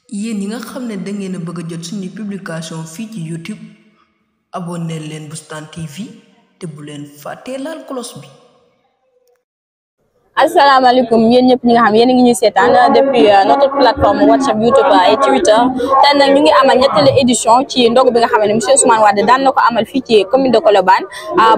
yéen ñi nga xam ne da ngeen a bëgg a jot suñu publication fii ci YouTube abonné leen Boustan TV te bu leen fàttee laal cloche bi. asalaamaaleykum yéen ñëpp ñi nga xam yéen a ngi ñuy seetaan depuis notre plateforme WhatsApp YouTube et Twitter tey nag ñu ngi amal ñetteelu édition ci ndogu bi nga xam ne monsieur Ousmane Wade daan na ko amal fii ci commune de Colobane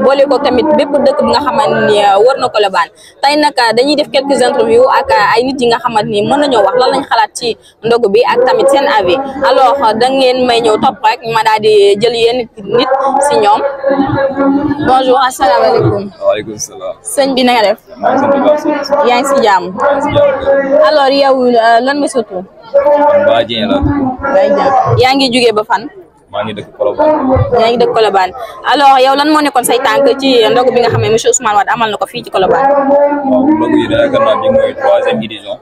boole ko tamit bépp dëkk bi nga xamante ni wër na Colobane tey nag dañuy def quelques interviews ak ay nit yi nga xamante ni mën nañoo wax lan lañ xalaat ci ndogu bi ak tamit seen avis alors da ngeen may ñëw topp rek ma daal di jël yéen nit si ñoom. Bonjour, asalaamaaleykum. Waaleykum salaam. sëñ bi na nga def. yaa ngi si jàmm. alors yow lan nga sa tur. Ba Dieng la. yaa ngi jógee ba fan. maa ngi dëkk Colobane. yaa ngi dëkk Colobane alors yow lan moo nekkoon say tànk ci ndogu bi nga xam ne monsieur Ousmane Wade amal na ko fii ci Colobane. waaw ndogu yi daanaka naa bi mooy 3e édition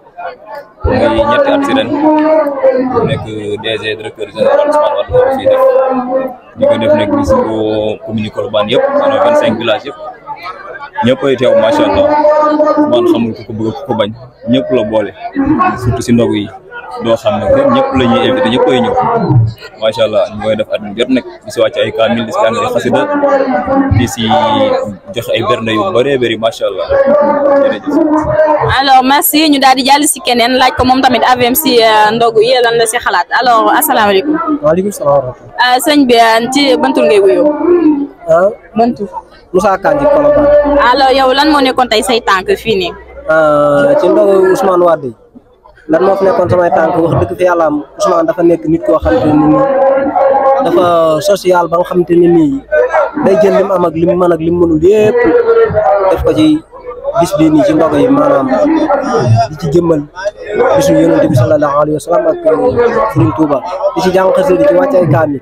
muy ñetti at si ren mu nekk DG directeur général Ousmane Wade moo fii def ñu ko def nag gis ko commune Colobane yëpp maanaam 25 villages yëpp ñëpp ay teew macha allah man xamul ku ko bëgg ku ko bañ ñëpp la boole surtout si ndogu yi doo xam ne ñëpp la ñuy invité ñëpp ay ñëw macha allah ñu koy def at mi jot nag di si wàcc ay kaamil di si jàng ay xasida di si joxe ay bernde yu bëree bëri macha allah jërëjëf. alors merci ñu daal di jàll si keneen laaj ko moom tamit avem si ndogu yi lan la si xalaat alors asalaamaaleykum. waaleykum salaam. sëñ bi ci ban tur ngay wuyoo. ban tur. Moussa Kandji Colobane. alors yow lan moo nekkoon tey say tànk fii nii. ci ndogu Ousmane Wade yi lan moo fi nekkoon samay tànk wax dëgg fi yàlla am Ousmane dafa nekk nit koo xam te ne nii dafa social ba nga xam te ne nii day jël lim am ak lim mën ak lim mënul yëpp def ko ci bis bii nii ci ndogu yi maanaam di ci jëmmal bisu yonent bi sallallahu alayhi wa sallam ak Serigne Touba di ci jàng xasida di ci wàcc ay kaamil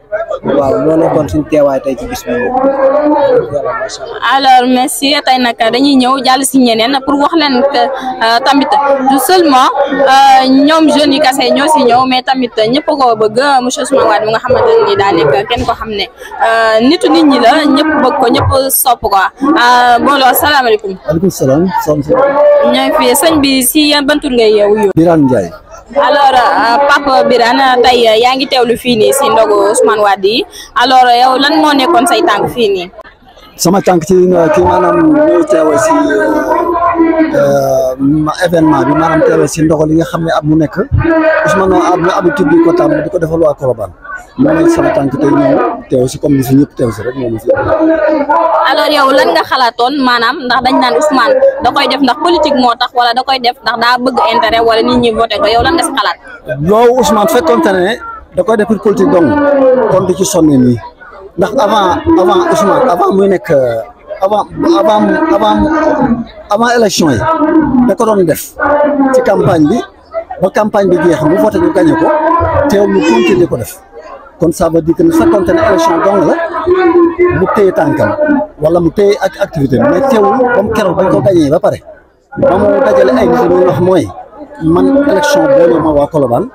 waaw moo nekkoon suñu teewaay tey ci bis bi. alors merci tey nag dañuy ñëw jàll si ñeneen pour wax leen que tamit du seulement ñoom jeunes yi kese ñoo si ñëw mais tamit ñëpp ko bëgg monsieur Ousmane Wade bi nga xamante ne nii daa nekk kenn ko xam ne nitu nit ñi la ñëpp bëgg ko ñëpp sopp ko bonjour asalaamaaleykum. waaleykum salaam. ñooy fi sëñ bi si yan ban tur ngay wuyoo. Birane Ndiaye. alors Papa Birane tey yaa ngi teewlu fii nii si ndogu Ousmane Wade yi alors yow lan moo nekkoon say tànk fii nii. sama tànk ci kii maanaam ñuy teewee si événement bi maanaam teewee si ndogu li nga xam ne at mu nekk Ousmane am na habitude di ko tàmm di ko defal waa Colobane moo nekk sama tànk tey ñëw teew si comme ni fi ñëpp teew si rek moom fi. alors yow lan nga xalaatoon maanaam ndax dañ naan Ousmane da koy def ndax politique moo tax wala da koy def ndax daa bëgg intérêt wala nit ñi voté ko yow lan nga si xalaat. loolu Ousmane fekkoonte ne da koy def pour politique dong kon du ci sonné nii ndax avant Ousmane avant muy nekk avant élection yi da ko doon def ci campagne bi ba campagne bi jeex mu voté ñu gagné ko teewul mu continuer ko def. kon ça veut dire que ne fekkoonte ne élection dong la mu téye tànkam wala mu téye ak activité mais teewul ba mu keroog bañ ko gañee ba pare ba mu dajale ay nit ñi wax mooy man élection boole ma waa Colobane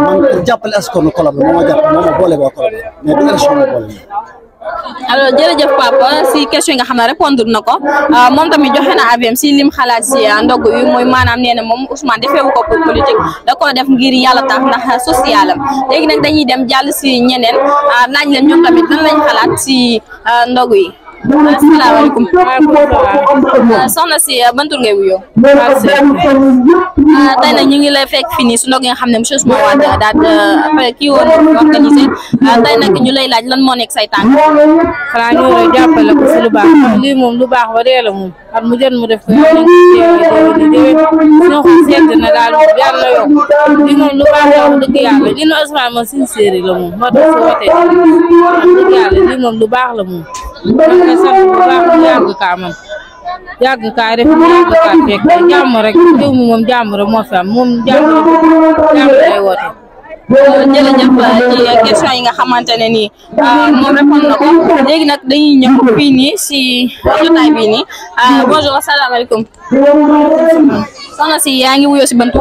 man pour jàppale askanu Colobane moo ma jàpp moo ma boole waa Colobane mais du élection ma boole ma. alors jërëjëf papa si question yi nga xam ne répondre na ko moom tamit joxe na avis si lim xalaat si ndogu yi mooy maanaam nee na moom Ousmane defeewu ko pour politique da ko def ngir yàlla tax ndax social am léegi nag dañuy dem jàll si ñeneen laaj leen ñoom tamit lan lañ xalaat si ndogu yi. asalaamaaleykum. soxna si ban tur ngay wuyoo. tey nag ñu ngi lay fekk fii nii su ndog nga xam ne monsieur Ousmane Wade daal après kii woon organisé tey nag ñu lay laaj lan moo nekk say tànk. xanaa ñu ngi jàppale ko si lu baax lii moom lu baax ba dee la moom at mu jot mu def ko yàlla nañ ko seet na daal yàlla yokk lii moom lu baax la wax dëgg yàlla lii nu Ousmane moom sincère la moom moo tax su wootee wax dëgg yàlla lii moom lu baax la moom. man nga sant bu baax mu yàgg kaa man yàgg kaa def yàgg kaa fekk jàmm rek réew mi moom jàmm rek moo fi am moom jàmm lay woote. jërëjëf ci question yi nga xamante ne nii moom répondre na ko léegi nag dañuy ñëw fii nii si jotaay bii nii bonjour asalaamaaleykum. soxna si yaa ngi wuyoo si bantu.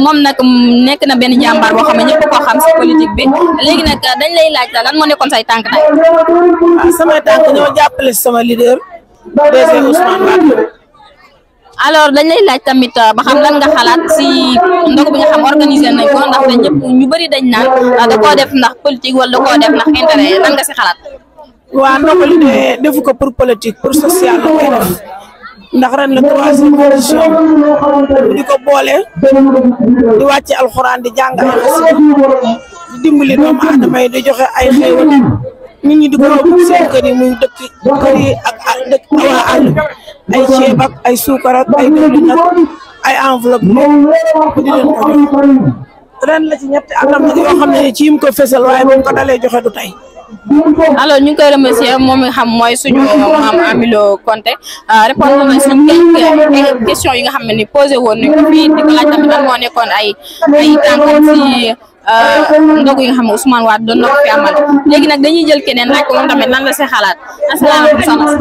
moom nag nekk na benn jàmbaar boo xam ne ñëpp koo xam si politique bi léegi nag dañ lay laaj la lan moo nekkoon say tànk tey. samay tànk ñoo jàppale sama leader DG Ousmane Wade alors dañ lay laaj tamit ba xam lan nga xalaat si ndogu bi nga xam organiser nañ ko ndax dañ ñëpp ñu bëri dañ naan da koo def ndax politique wala da koo def ndax intérêt lan nga si xalaat. waa ndogu li de defu ko pour politique pour social la koy def ndax ren la 3e édition di ko boole di wàcce alxuraan di jàng ay xasida di dimbali doomu aadama yi di joxe ay xéewal nit ñi di ko yóbbu seen kër yi muy dëkk kër yi ak dëkk waa àll ay ceeb ak ay suukar ak ay diwlin ak ay enveloppe lépp di leen ko jox ren la ci ñetti atam nag yoo xam ne ci yim ko fësal waaye bu ko dalee joxe du tey. alors ñu ngi koy remercier moom mi nga xam mooy suñu maam Amilo Konté répondre na suñu quelques questions yi nga xam ne ni posé woon nañ ko fii di ko laaj tamit lan moo nekkoon ay tànkam si ndogu yi nga xam ne Ousmane Wade doon na ko fi amal léegi nag dañuy jël keneen rek moom tamit lan la si xalaat asalaamaaleykum soxna si.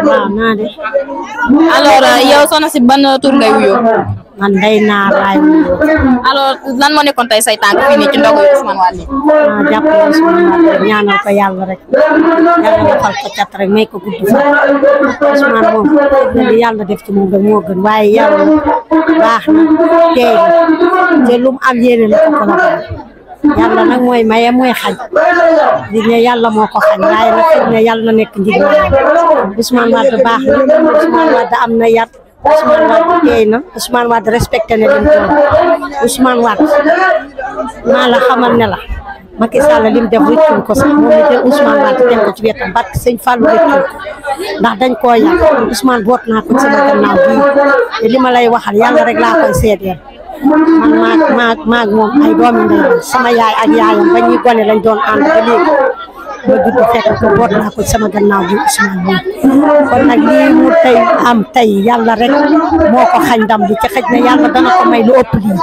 waaw naa de. alors yow soxna si ban tur ngay wuyoo. man day naar laay wuyoo. alors lan moo nekkoon tey say tànk fii nii ci ndogu yi Ousmane Wade nii. waaw jàppale Ousmane Wade ñaanal ko yàlla rek yàlla defal ko cat rek may ko gudd fan Ousmane moom li yàlla def ci moom rek moo gën waaye yàlla baax na tey te lu mu am yéene la ko la yàlla nag mooy maye mooy xañ di ne yàlla moo ko xañ waaye nag fi ne yàlla na nekk njig Ousmane Wade baax na Ousmane Wade am na yar Ousmane Wade teey na Ousmane Wade respecté na lim doon Ousmane Wade maa la xamal ne la Macky Sall lim def rëccul ko sax moom la jël Ousmane Wade teg ko ci wetam barke sëñ Fallou rëccul ko ndax dañ koo yàq Ousmane boot naa ko sama gannaaw bii te li ma lay waxal yàlla rek laa koy seedeel man maag moom ay doomi ndey sama yaay ak yaayam ba ñuy gone lañ doon ànd ba léegi ma judd fekk ko boot naa ko sama gannaaw bi Ousmane moom kon nag lii mu tey am tey yàlla rek moo ko xañ ndam bi ci xëj na yàlla dana ko may lu ëpp lii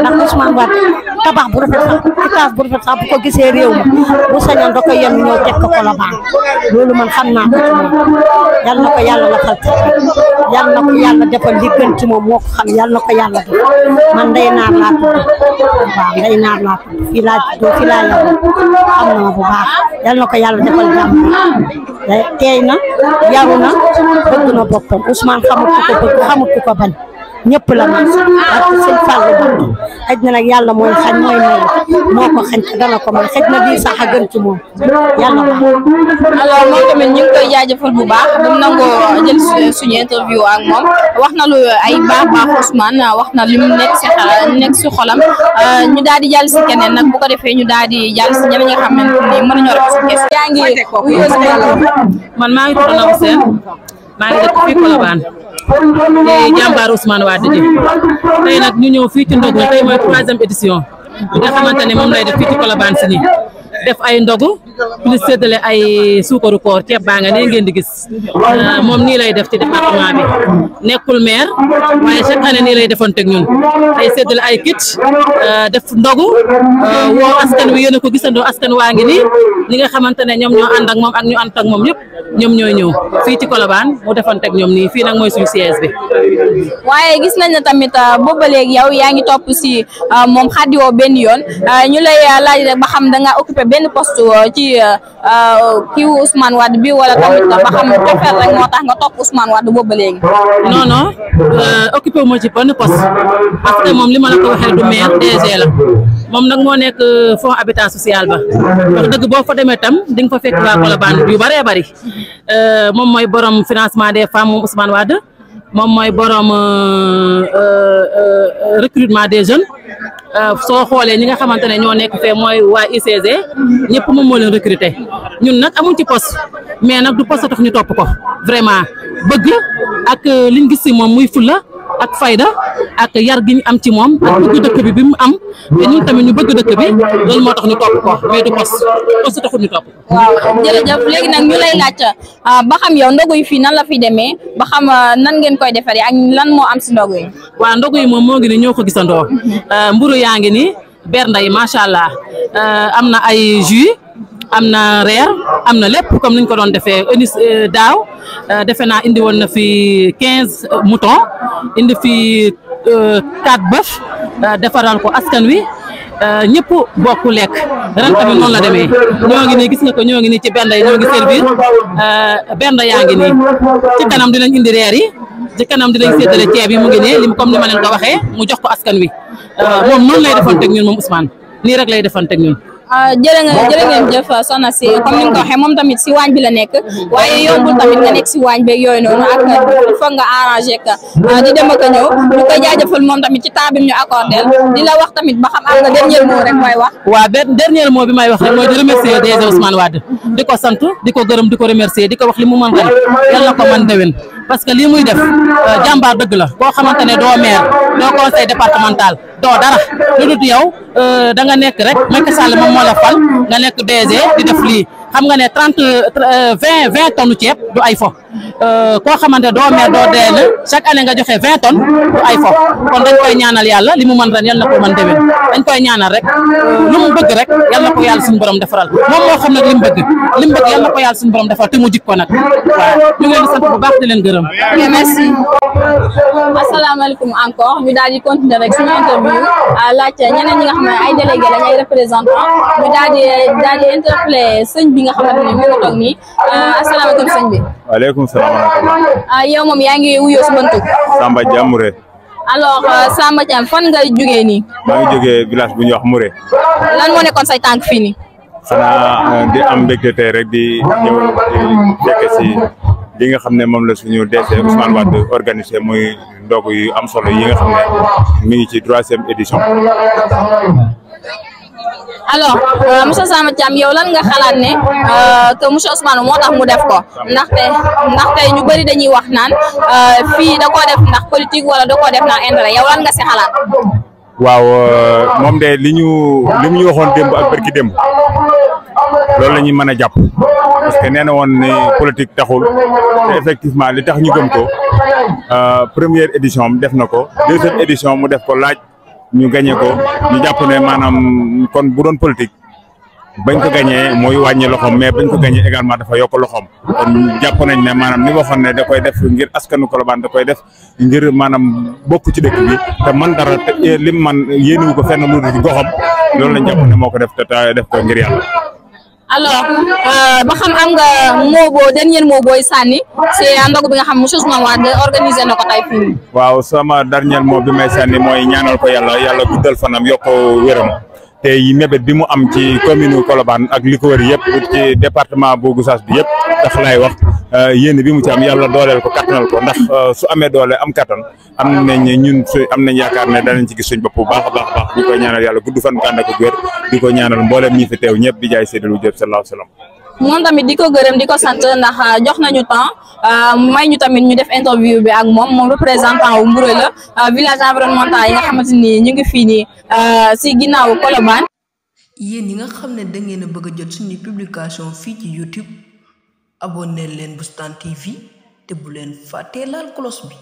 ndax Ousmane Wade tabax bu rafet sax étage bu rafet sax bu ko gisee réew mi bu sañoon da koy yem ñëw teg ko la baax loolu man xam naa ko ci moom yal na ko yàlla la fal yal na ko yàlla defal li gën ci moom moo ko xam yal na ko yàlla def man Ndeye Naar laa tudd waaw Ndeye Naar laa tudd fii laa juddoo fii laa yaroo xam na ma bu baax yal na ko yàlla defal jàmm teey na yaru na bëgg na boppam Ousmane xamut ku ko bëgg xamut ku ko bañ ñëpp la man parce que sëñ Fallou Mbacké xëj na nag yàlla mooy xañ mooy may moo ko xañ dana ko may xëj na bii sax a gën ci moom yàlla baax. alors moom tamit ñu ngi koy jaajëfal bu baax bu mu nangoo jël suñu interview ak moom wax na lu ay baax Ousmane wax na li mu nekk si xolam ñu daal di jàll si keneen nag bu ko defee ñu daal di jàll si ñeneen ñi nga xamante ni mën nañoo def suñu question. yaa ngi man maa ngi tudd Naw Sène maa ngi dëkk fii Colobane te jàmbaar Ousmane Wade ji tey nag ñu ñëw fii ci ndogu tey mooy 3e édition bi nga xamante ne moom lay def fii ci Colobane si nii def ay ndogu plus séddale ay suukaru koor ceeb baa nga ne ngeen di gis moom nii lay def ci département bi nekkul maire waaye chaque année nii lay defanteeg ñun ay séddale ay kit def ndogu woo askan wi yéen a ko gisandoo askan waa ngi nii ñi nga xamante ne ñoom ñoo ànd ak moom ak ñu ànd ak moom yëpp ñoom ñooy ñëw fii ci Colobane mu defanteeg ñoom nii fii nag mooy suñu siège bi. waaye gis nañ ne tamit boobu ba léegi yow yaa ngi topp si moom xaddiwoo benn yoon ñu lay laaj rek ba xam da nga occupé benn poste ci kii Ousmane Wade bi wala tamit ba xam cofeel rek moo tax nga topp Ousmane Wade boobu ba léegi. non non occupé wu ma ci benn poste parce que moom li ma la ko waxee du maire DG la moom nag moo nekk fonds habitat social ba wax dëgg boo fa demee tam di nga fa fekk waa Colobane yu bëree bëri moom mooy borom financement des femmes moom Ousmane Wade moom mooy borom recrutement des jeunes soo xoolee ñi nga xamante ne ñoo nekk fee mooy waa ICG ñëpp moom moo leen recruter ñun nag amuñ ci poste mais nag du poste tax ñu topp ko vraiment bëgg ak liñ gis si moom muy fulla ak fayda ak yar gi ñu am ci moom ak bëgg dëkk bi mu am te ñun tamit ñu bëgg dëkk bi loolu moo tax ñu topp ko mais du poste taxul ñu topp ko. waaw jërëjëf léegi nag ñu lay laaj ba xam yow ndogu yi fii nan la fi demee ba xam nan ngeen koy defaree ak lan moo am si ndogu yi. waaw ndogu yi moom moo ngi ni ñoo ko gisandoo mburu yaa ngi ni bernda yi macha allah am na ay jus am na reer am na lépp comme niñ ko doon defee daaw defe naa indi woon na fi 15 moutons indi fi 4 bœuf defaral ko askan wi ñëpp bokk lekk ren tamit noonu la demee ñoo ngi nii gis nga ko ñoo ngi nii ci bernda yi ñoo ngi servir bernda yaa ngi nii ci kanam dinañ indi reer yi ci kanam dinañ séddale ceeb yi mu ngi nii lim comme ni ma leen ko waxee mu jox ko askan wi moom noonu lay defanteeg ñun moom Ousmane nii rek lay defanteeg ñun. jërë ngeen jëf soxna si comme ni nga ko waxee moom tamit si waañ bi la nekk waaye yombul tamit nga nekk si waañ beeg yooyu noonu ak foog nga arrangé ka di dem ak a ñëw ñu koy jaajëfal moom tamit ci temps bi ñu accordé di la wax tamit ba xam am nga dernier mot rek mooy wax. waaw dernier mot bi may wax rek mooy di remercier DG Ousmane Wade di ko sant di ko gërëm di ko remercier di ko wax li mu mën ren yàlla ko mën déwén parce que lii muy def jàmbaar dëgg la koo xamante ne doo maire doo conseil départemental doo dara lu dul yow da nga nekk rek Macky Sall moom moo la fal nga nekk DG di def lii xam nga ne 20 tonnes ceeb du ay fo koo xamante doo maire doo DL chaque année nga joxe 20 tonnes du ay fo kon dañ koy ñaanal yàlla li mu mën ren yal na ko mën déwén dañ koy ñaanal rek lu mu bëgg rek yal na ko yàlla suñu borom defaral moom moo xam nag li mu bëgg yal na ko yàlla suñu borom defaral te mu jik ko nag waaw ñu ngi leen di sant bu baax di leen gërëm. ok merci asalaamaaleykum encore ñu daal di continuer rek suñu interview laajte ñeneen ñi nga xam ne ay délégué lañ ay représentant ñu daal di interpellé sëñ bi nga xamante ni moo toog nii asalaamaaleykum sëñ bi. waaleykum salaam wa rahmatulah. yow moom yaa ngi wuyoo si bantu. Samba Dia Mouré. alors Samba Thiam fan nga jógee nii. maa ngi jógee village bu ñuy wax Mouré. lan moo nekkoon say tànk fii nii. xanaa di am mbégte tey rek di ñëw di fekke si li nga xam ne moom la suñu DG Ousmane Wade organisé muy ndogu yu am solo yi nga xam ne mi ngi ci 3e édition. alors monsieur Samba Thiam yow lan nga xalaat ne que monsieur Ousmane moo tax mu def ko ndaxte ñu bëri dañuy wax naan fii da koo def ndax politique wala da koo def ndax intérêt yow lan nga si xalaat. waaw moom de li mu ñu waxoon démb ak barki démb loolu la ñuy mën a jàpp parce que nee na woon ni politique taxul te effectivement li tax ñu gëm ko première édition def na ko 2e édition mu def ko laaj ñu gagné ko ñu jàpp ne maanaam kon bu doon politique bañ ko gagné mooy wàññi loxoom mais bañ ko gagné également dafa yokk loxoom kon jàpp nañ ne maanaam ni waxoon ne da koy def ngir askanu Colobane da koy def ngir maanaam bokk ci dëkk bi te man dara te lim man yéeniwu ko fenn lu dul ci goxam loolu lañ jàpp ne moo ko def te def ko ngir yàlla. alors ba xam am nga dernier mot booy sànni si ndogu bi nga xam monsieur Ousmane Wade organisé na ko tey fii. waaw sama dernier mot bi may sànni mooy ñaanal ko yàlla guddal fanam yokk wéram te mébét bi mu am ci commune Colobane ak li ko wër yëpp ci département bu Gossas bi yëpp tax laay wax yéen bi mu ci am yàlla dooleel ko kattanal ko ndax su amee doole am kattan am nañ yaakaar ne danañ ci gis suñ bopp bu baax a baax di koy ñaanal yàlla gudd fan mu ànd ak wér di ko ñaanal mboolem ñi fi teew ñëpp di jaay séddalu jëf sallallahu alayhi wasallam. moom tamit di ko gërëm di ko sant ndax jox nañu temps may ñu tamit ñu def interview bi ak moom représentant wu Mbouré la village environnemental yi nga xamante ni ñu ngi fii nii si ginnaaw Colobane. yéen yi nga xam ne da ngeen a bëgg a jot suñu publication fii ci YouTube abonné leen Boustan TV te bu leen fàttee laal cloche bi.